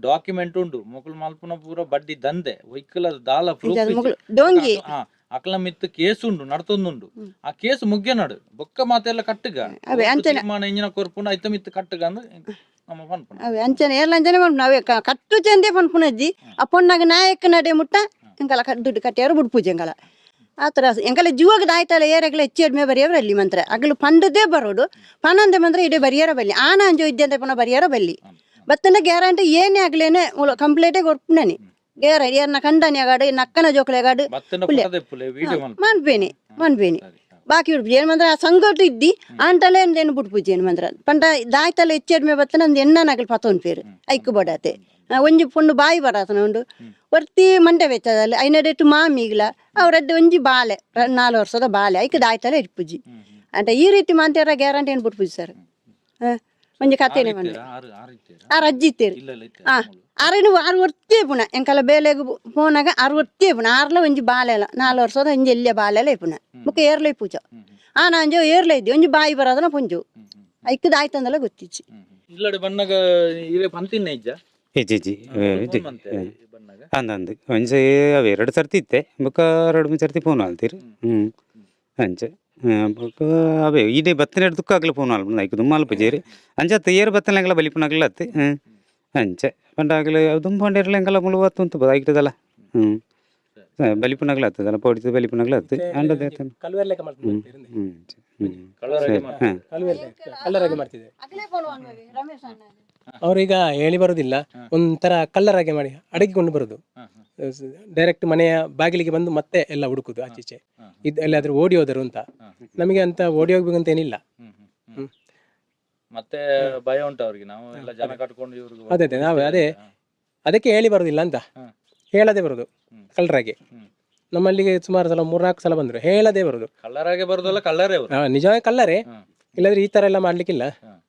Speaker 5: ಡಾಕ್ಯುಮೆಂಟ್ ಉಂಡು, ಮೊಕುಲು ಮಲ್ಪುನ ಪೂರ ಬಡ್ಡಿ ದಂಧೆ ಒಯ್ಕಲ ದಾಲ ಪ್ರೂಫ್.
Speaker 4: ಡೋಂಗಿ.
Speaker 5: ಅಕ್ಲ ಮಿತ್ತು ಕೇಸ್ ಉಂಡು, ನಡ್ತೊಂದುಂಡು. ಆ ಕೇಸ್ ಮುಗ್ಯನಡು ಬೊಕ್ಕ ಮಾತೆಲ್ಲ ಕಟ್ಟುಗ.
Speaker 4: ಅವೇ ಅಂಚನೆ.
Speaker 5: ತೀರ್ಮಾನ ಇಂಜಿನ ಕೊರ್ಪುಂಡು, ಐತ ಮಿತ್ತು ಕಟ್ಟುಗ ಅಂದ್ ನಮ್ಮ ಪನ್ಪುನ.
Speaker 4: ಅವೇ ಅಂಚನೆ ಏರ್ಲ ಅಂಚನೆ ಪನ್ಪುನ. ಅವೇ ಕಟ್ಟು ಚಂದೆ ಪನ್ಪುನಜ್ಜಿ. ಆ ಪೊಣ್ಣಗ ನಾಯಕ ನಡೆ ಮುಟ್ಟ ಎಂಕಲ ದುಡ್ಡು ಕಟ್ಟಿಯಾರು ಬುಡ್ಪೂಜೆ ಎಂಕಲ. ಆ ಥರ ಎಂಕಲ ಜೀವಗ್ ದಾಯ್ತಲ್ಲ ಏರಗಲ ಹೆಚ್ಚು ಕಡಿಮೆ ಬರಿಯವ್ರ ಅಲ್ಲಿ ಮಂತ್ರ ಅಗಲು ಪಂಡದೇ ಬರೋಡು ಪನಂದೆ ಮಂತ್ರ ಇಡೀ ಬರಿಯರ ಬಲ್ಲಿ ಆನ ಅಂಜು ಇದ್ದಂತೆ ಪುನಃ ಬರಿಯರ ಬಲ್ಲಿ ಬತ್ತನ ಗ್ಯಾರಂಟಿ ಏನೇ ಆಗ್ಲೇನೆ ಕಂಪ್ಲೇಟೇ ಕೊರ್ಪುನನಿ ಗ್ಯಾರಂಟಿ. ಏರ್ನ ಕಂಡನಿ ಆಗಾಡು, ಎನ್ನ ಅಕ್ಕನ ಜೋಕುಲೆಗಾಡು.
Speaker 5: ಬತ್ತನ
Speaker 4: ಪುಲ್ಲೆ.
Speaker 5: ಪುಟದೆಪ್ಪುಲೆ ವಿಡಿಯೋ ಮಲ್ಪ.
Speaker 4: ಮನ್ಪೇನೆ ಮನ್ಪೇನೆ.
Speaker 5: ಸರಿ.
Speaker 4: ಬಾಕಿ ಉಡ್ಪುಜಿ ಏನು ಮಂತ್ರ ಆ ಸಂಗಟ ಇದ್ದಿ ಆಂಟಲೇ ಏನು ಬುಡ್ಪುಜಿ ಏನು ಮಂತ್ರ ಪಂಡ ದಾಯ್ತಲ್ಲ ಹೆಚ್ಚು ಕಡಿಮೆ ಬತ್ತನ ಅಂದ್ ಎನ್ನ ನಗಲು ಪತೊನ್ ಪೇರು ಐಕ್ ಬಡಾತೆ. ಒಂಜಿ ಪೊಣ್ಣು ಬಾಯಿ ಬರಾತನ ಉಂಡು, ಒರ್ತಿ ಮಂಡೆ ವೆಚ್ಚದಲ್ಲಿ ಐನಡೆಟ್ಟು ಮಾಮಿಗ್ಲ ಅವರದ್ದು ಒಂಜಿ ಬಾಲೆ 4 ವರ್ಷದ ಬಾಲೆ ಐಕ್ ದಾಯ್ತಲ್ಲ ಇರ್ಪುಜಿ. ಅಂತ ಈ ರೀತಿ ಮಾಂತೇರ ಗ್ಯಾರಂಟಿ ಏನು ಬಿಡ್ಪುಜಿ ಸರ್. ಒಂಜಿ ಕತೆನೆ ಬಂದೆ.
Speaker 5: ಆರು ಆರು ಇತ್ತೀರಾ?
Speaker 4: ಆರು ಅಜ್ಜಿ ಇತ್ತೀರಿ.
Speaker 5: ಇಲ್ಲ ಇಲ್ಲ ಇತ್ತೀರಾ?
Speaker 4: ಆರೇನು ಆರು ಒರ್ತಿ ಪುನ ಎಂಕಲ ಬೇಲೆಗ್ ಪೋನಾಗ ಆರು ಒರ್ತಿ ಪುನ ಆರ್ಲ ಒಂಜಿ ಬಾಲೆಲ 4 ವರ್ಷದ ಒಂಜಿ ಎಲ್ಲಿಯ ಬಾಲೆಲ ಇಪ್ಪುನ ಬೊಕ್ಕ ಏರ್ಲ ಪೂಜ ಆ ನಾಂಜೋ ಏರ್ಲ ಇದ್ದಿ ಒಂಜಿ ಬಾಯಿ ಬರೋದನ ಪೊಂಜು ಐಕ್ಕದ ಆಯ್ತಂದಲ್ಲ ಗೊತ್ತಿಚ್ಚಿ.
Speaker 5: ಇಲ್ಲಡೆ ಬನ್ನಗ ಇರೆ ಪಂತಿನ ಇಜ್ಜ?
Speaker 3: ಇಜ್ಜಿ ಇಜ್ಜಿ ಇಜ್ಜಿ.
Speaker 5: ಫೋನ್ ಮಂತೆ ಬನ್ನಗ.
Speaker 3: ಅಂದ ಅಂದ್ ಒಂಜಿ ಅವೆ ಎರಡು ಸರ್ತಿ ಇತ್ತೆ, ಬೊಕ್ಕ ಎರಡು ಮೂರು ಸರ್ತಿ ಫೋನ್ ಆಲ್ತೀರಿ. ಅಂಚೆ ಬೊಕ್ಕ ಅವೇ ಇಡೀ ಬತ್ತನೆ ದುಃಖ ಆಗಲಿ ಫೋನ್ ಆಲ್ಪುಂಡು ಐಕ್ ದುಮ್ಮ ಅಲ್ಪ ಜೇರಿ ಅಂಚೆ ಅತ್ತ ಏರು ಬತ್ತನೆಂಗಲ ಬಲಿಪುನಗಲ ಅತ್ತೆ. ಅಂಚೆ ಪಂಡ ಆಗಲಿ ಅವು ದುಂಬ ಪಂಡ ಎಂಕಲ ಮುಳು ಬತ್ತು ಐಕ್ಟದಲ್ಲ. ಬಲಿಪುನಗಲ ಆಗ್ತದಲ್ಲ ಪೌಡಿತ ಬಲಿಪುನಗಲ ಅತ್ತೆ ಅಂಡದ.
Speaker 2: ಕಲ್ವೇರ್ ಲೆಕ್ಕ ಮಾಡ್ತಿದ್ರು.
Speaker 5: ಕಳ್ಳರಾಗಿ ಮಾಡ್ತಾರೆ.
Speaker 2: ಕಲ್ವೇರ್ ಲೆಕ್ಕ, ಕಳ್ಳರಾಗಿ ಮಾಡ್ತಿದ್ದಾರೆ ಅವ್ರೀಗ. ಹೇಳಿ ಬರುದಿಲ್ಲ, ಒಂಥರ ಕಳ್ಳರಾಗೆ ಮಾಡಿ ಅಡಗಿಕೊಂಡು ಬರುದು. ಡೈರೆಕ್ಟ್ ಮನೆಯ ಬಾಗಿಲಿಗೆ ಬಂದು ಮತ್ತೆ ಎಲ್ಲ ಹುಡುಕುದು ಆಚೀಚೆ, ಇದು ಎಲ್ಲಾದ್ರೂ ಓಡಿ ಹೋದರು ಅಂತ. ನಮಗೆ ಅಂತ ಓಡಿ ಹೋಗ್ಬೇಕಂತ ಏನಿಲ್ಲ.
Speaker 5: ಹ್ಮ್, ಹ್ಮ್, ಹ್ಮ್. ಮತ್ತೆ ಭಯ ಉಂಟು ಅವ್ರಿಗೆ, ನಾವು ಎಲ್ಲ ಜನ ಕಟ್ಕೊಂಡು ಇವ್ರಿಗೆ.
Speaker 2: ಅದೇ ಅದೇ ನಾವು ಅದೇ ಅದಕ್ಕೆ ಹೇಳಿ ಬರುದಿಲ್ಲ ಅಂತ. ಹೇಳದೆ ಬರುದು ಕಳ್ಳರಾಗೆ. ನಮ್ಮಲ್ಲಿಗೆ ಸುಮಾರು ಸಲ ಮೂರ್ನಾಲ್ಕು ಸಲ ಬಂದ್ರು, ಹೇಳದೆ ಬರುದು.
Speaker 5: ಕಳ್ಳರಾಗೆ ಬರುದಲ್ಲ, ಕಳ್ಳರೇ ಅವರು.
Speaker 2: ನಿಜವಾಗಿ ಕಳ್ಳರೇ. ಇಲ್ಲಾಂದ್ರೆ ಈ ತರ ಎಲ್ಲ ಮಾಡ್ಲಿಕ್ಕಿಲ್ಲ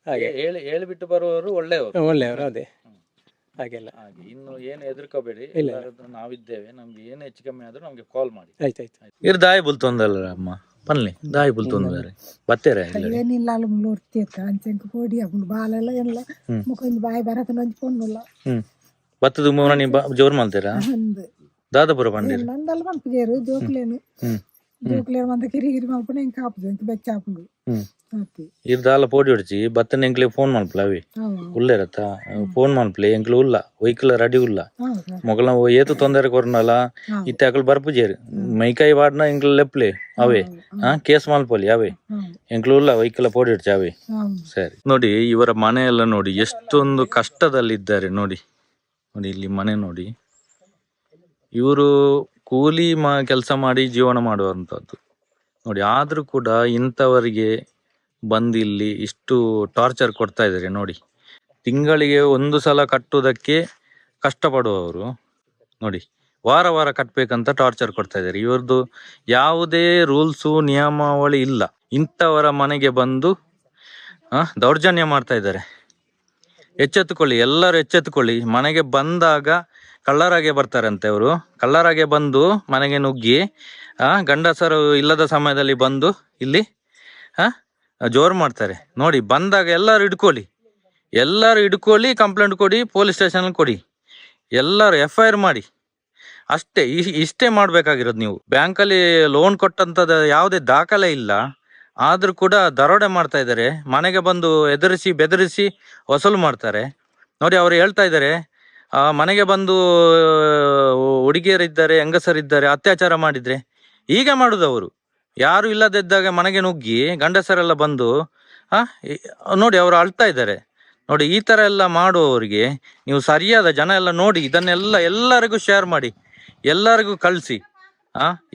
Speaker 2: ಹಾಗೆ.
Speaker 5: ಹೇಳಿ ಹೇಳಿಬಿಟ್ಟು ಬರುವವರು ಒಳ್ಳೆಯವರು.
Speaker 2: ಒಳ್ಳೆಯವರು, ಅದೇ ಹಾಗೆಲ್ಲ.
Speaker 5: ಹಾಗೆ ಇನ್ನು ಏನು ಹೆದರ್ಕೋಬೇಡಿ.
Speaker 2: ಇಲ್ಲ.
Speaker 5: ಎಲ್ಲರ ಹತ್ರ ನಾವಿದ್ದೇವೆ. ನಮ್ಗೆ ಏನು ಹೆಚ್ಚು ಕಮ್ಮಿ ಆದ್ರೂ ನಮ್ಗೆ ಕಾಲ್ ಮಾಡಿ.
Speaker 2: ಆಯ್ತಾಯ್ತು.
Speaker 5: ಇರ್ ದಾಯಿ ಬುಲ್ತೊಂದಲ್ಲ ಅಮ್ಮ ಪನ್ಲಿ ದಾಯಿ ಬುಲ್ತೊಂದಾರೆ ಬತ್ತೇರೆ?
Speaker 6: ಏನಿಲ್ಲ, ಅಲ್ಲಿ ಮುಳ್ಳು ಒರ್ತಿತ್ತ ಅಂಚೆಂಕ್ ಪೊಡಿ ಆಪುಂಡು ಬಾಲೆಲ್ಲ ಎಲ್ಲ ಮುಖ ಒಂಜಿ ಬಾಯಿ ಬರತನ ಒಂಜಿ ಪೊಣ್ಣುಲ್ಲ.
Speaker 5: ಹ್ಮ್ ಬತ್ತದ ಮೂರನಿ ಜೋರ್ ಮಲ್ತೀರಾ?
Speaker 6: ಅಂದ್.
Speaker 5: ದಾದಾಪುರ ಪಂಡಿರ್?
Speaker 6: ನಂದಲ್ ಪನ್ಪುಜೆರ್ ಜೋಕ್ಲೇನು. ಜೋಕ್ಲೆರ್ ಮಂತ ಕಿರಿ ಕಿರಿ ಮಲ್ಪುನ ಎಂಕ್ ಆಪುಜಿ, ಎಂಕ್ ಬೆಚ್ಚ ಆಪುಂಡು. ಅತ್ತೆ.
Speaker 5: ಇರ್ ದಾಲ ಪೋಡಿ ಹೊಡ್ಚಿ ಬತ್ತನೆ ಎಂಕ್ಲೆ ಫೋನ್ ಮನ್ಪುಲ ಅವೆ.
Speaker 6: ಅವು.
Speaker 5: ಉಲ್ಲೇರತ್ತ ಫೋನ್ ಮನ್ಪುಲೆ, ಎಂಕ್ಲು ಉಲ್ಲ ಒಯ್ಕ್ಲ ರೆಡಿ ಉಲ್ಲ.
Speaker 6: ಹೌದು.
Speaker 5: ಮೊಗಲ ಏತು ತೊಂದರೆ ಕೊರ್ನಲ.
Speaker 6: ಹೌದು.
Speaker 5: ಇತ್ತೆ ಅಕುಲು ಬರ್ಪುಜೆರ್, ಮೈಕೈ ವಾಡ್ನ ಎಂಕ್ಲು ಲೆಪ್ಲೆ ಅವೇ. ಹಾ, ಕೇಸ್ ಮನ್ಪೊಲಿ ಅವೇ.
Speaker 6: ಹೌದು.
Speaker 5: ಎಂಕ್ಲು ಉಲ್ಲ ಒಯ್ಕ್ಲ ಪೋಡಿ ಹೊಡ್ಚಿ ಅವೇ.
Speaker 6: ಹೌದು.
Speaker 5: ಸರಿ, ನೋಡಿ ಇವರ ಮನೆ ಎಲ್ಲ ನೋಡಿ ಎಷ್ಟೊಂದು ಕಷ್ಟದಲ್ಲಿದ್ದಾರೆ ನೋಡಿ. ನೋಡಿ ಇಲ್ಲಿ ಮನೆ ನೋಡಿ. ಇವರು ಕೂಲಿ ಕೆಲಸ ಮಾಡಿ ಜೀವನ ಮಾಡುವಂಥದ್ದು ನೋಡಿ. ಆದ್ರೂ ಕೂಡ ಇಂಥವರಿಗೆ ಬಂದು ಇಲ್ಲಿ ಇಷ್ಟು ಟಾರ್ಚರ್ ಕೊಡ್ತಾ ಇದ್ದಾರೆ ನೋಡಿ. ತಿಂಗಳಿಗೆ ಒಂದು ಸಲ ಕಟ್ಟುವುದಕ್ಕೆ ಕಷ್ಟಪಡುವವರು ನೋಡಿ ವಾರ ವಾರ ಕಟ್ಟಬೇಕಂತ ಟಾರ್ಚರ್ ಕೊಡ್ತಾ ಇದ್ದಾರೆ. ಇವ್ರದ್ದು ಯಾವುದೇ ರೂಲ್ಸು ನಿಯಮಾವಳಿ ಇಲ್ಲ. ಇಂಥವರ ಮನೆಗೆ ಬಂದು ದೌರ್ಜನ್ಯ ಮಾಡ್ತಾ ಇದ್ದಾರೆ. ಎಚ್ಚೆತ್ತುಕೊಳ್ಳಿ ಎಲ್ಲರೂ, ಎಚ್ಚೆತ್ತುಕೊಳ್ಳಿ. ಮನೆಗೆ ಬಂದಾಗ ಕಳ್ಳರಾಗೆ ಬರ್ತಾರಂತೆ ಅವರು. ಕಳ್ಳರಾಗೆ ಬಂದು ಮನೆಗೆ ನುಗ್ಗಿ ಗಂಡಸರು ಇಲ್ಲದ ಸಮಯದಲ್ಲಿ ಬಂದು ಇಲ್ಲಿ ಜೋರು ಮಾಡ್ತಾರೆ ನೋಡಿ. ಬಂದಾಗ ಎಲ್ಲರೂ ಹಿಡ್ಕೊಳ್ಳಿ, ಎಲ್ಲರೂ ಹಿಡ್ಕೊಳ್ಳಿ, ಕಂಪ್ಲೇಂಟ್ ಕೊಡಿ, ಪೊಲೀಸ್ ಸ್ಟೇಷನ್ ಕೊಡಿ, ಎಲ್ಲರೂ ಎಫ್ I R ಮಾಡಿ. ಅಷ್ಟೇ, ಇಷ್ಟೇ ಮಾಡಬೇಕಾಗಿರೋದು. ನೀವು ಬ್ಯಾಂಕಲ್ಲಿ ಲೋನ್ ಕೊಟ್ಟಂಥದ್ದು ಯಾವುದೇ ದಾಖಲೆ ಇಲ್ಲ, ಆದರೂ ಕೂಡ ದರೋಡೆ ಮಾಡ್ತಾ ಇದ್ದಾರೆ. ಮನೆಗೆ ಬಂದು ಎದುರಿಸಿ ಬೆದರಿಸಿ ವಸೂಲು ಮಾಡ್ತಾರೆ ನೋಡಿ. ಅವರು ಹೇಳ್ತಾ ಇದ್ದಾರೆ, ಮನೆಗೆ ಬಂದು ಹುಡುಗಿಯರಿದ್ದಾರೆ, ಹೆಂಗಸರಿದ್ದಾರೆ, ಅತ್ಯಾಚಾರ ಮಾಡಿದರೆ ಹೀಗೆ ಮಾಡುದು ಅವರು. ಯಾರು ಇಲ್ಲದಿದ್ದಾಗ ಮನೆಗೆ ನುಗ್ಗಿ ಗಂಡಸರೆಲ್ಲ ಬಂದು ನೋಡಿ ಅವರು ಅಳ್ತಾ ಇದ್ದಾರೆ ನೋಡಿ. ಈ ಥರ ಎಲ್ಲ ಮಾಡುವವರಿಗೆ ನೀವು ಸರಿಯಾದ ಜನ ಎಲ್ಲ ನೋಡಿ ಇದನ್ನೆಲ್ಲ ಎಲ್ಲರಿಗೂ ಶೇರ್ ಮಾಡಿ, ಎಲ್ಲರಿಗೂ ಕಳಿಸಿ.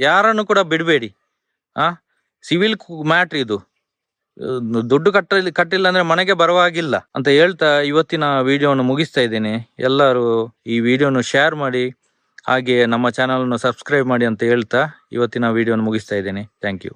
Speaker 5: ಯಾರನ್ನು ಕೂಡ ಬಿಡಬೇಡಿ. ಸಿವಿಲ್ ಮ್ಯಾಟ್ರ್ ಇದು. ದುಡ್ಡು ಕಟ್ಟಿಲ್ಲ ಅಂದ್ರೆ ಮನೆಗೆ ಬರುವಾಗಿಲ್ಲ ಅಂತ ಹೇಳ್ತಾ ಇವತ್ತಿನ ವಿಡಿಯೋವನ್ನು ಮುಗಿಸ್ತಾ ಇದ್ದೇನೆ. ಎಲ್ಲರೂ ಈ ವಿಡಿಯೋನ ಶೇರ್ ಮಾಡಿ, ಹಾಗೆ ನಮ್ಮ ಚಾನಲನ್ನು ಸಬ್ಸ್ಕ್ರೈಬ್ ಮಾಡಿ ಅಂತ ಹೇಳ್ತಾ ಇವತ್ತಿನ ವಿಡಿಯೋನ ಮುಗಿಸ್ತಾ ಇದ್ದೇನೆ. Thank you.